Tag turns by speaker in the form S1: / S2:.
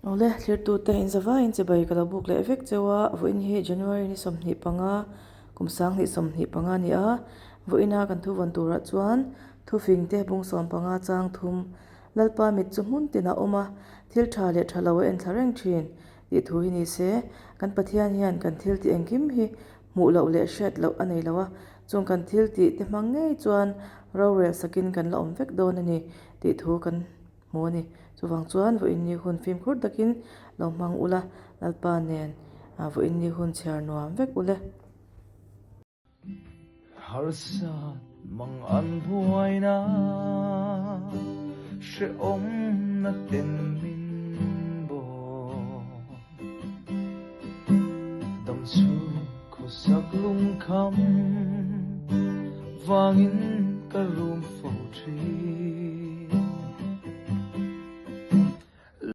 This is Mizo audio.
S1: Awle, thlirtute inzavaiin chibai ka lo buk leh vek cheu a, vawiin hi January ni 25, kum 2025 a ni a, vawiina kan thuvawn turah chuan thufing te bung 15 chang thum, Lalpa mit chu hmun tinah awm a, thil tha leh tha lo a enthla reng thin tih thu hi ni se, kan Pathian hian kan thil tih engkim hi hmuh loh leh hriat loh a nei lo a, chung kan thil tih te hmang ngei chuan rorel sakin kan la awm vek dawn a ni tih thu kan hmu a ni. Chuvang chuan vawiinni hun fimkhur takin lo hmang ula, Lalpa nen vawiinni hun chhiar nuam vek ule.
S2: Harsa mang an buaina hrehawmna ten min bawk. Dam chhung khawsak lungkham vangin ka rum fo thin.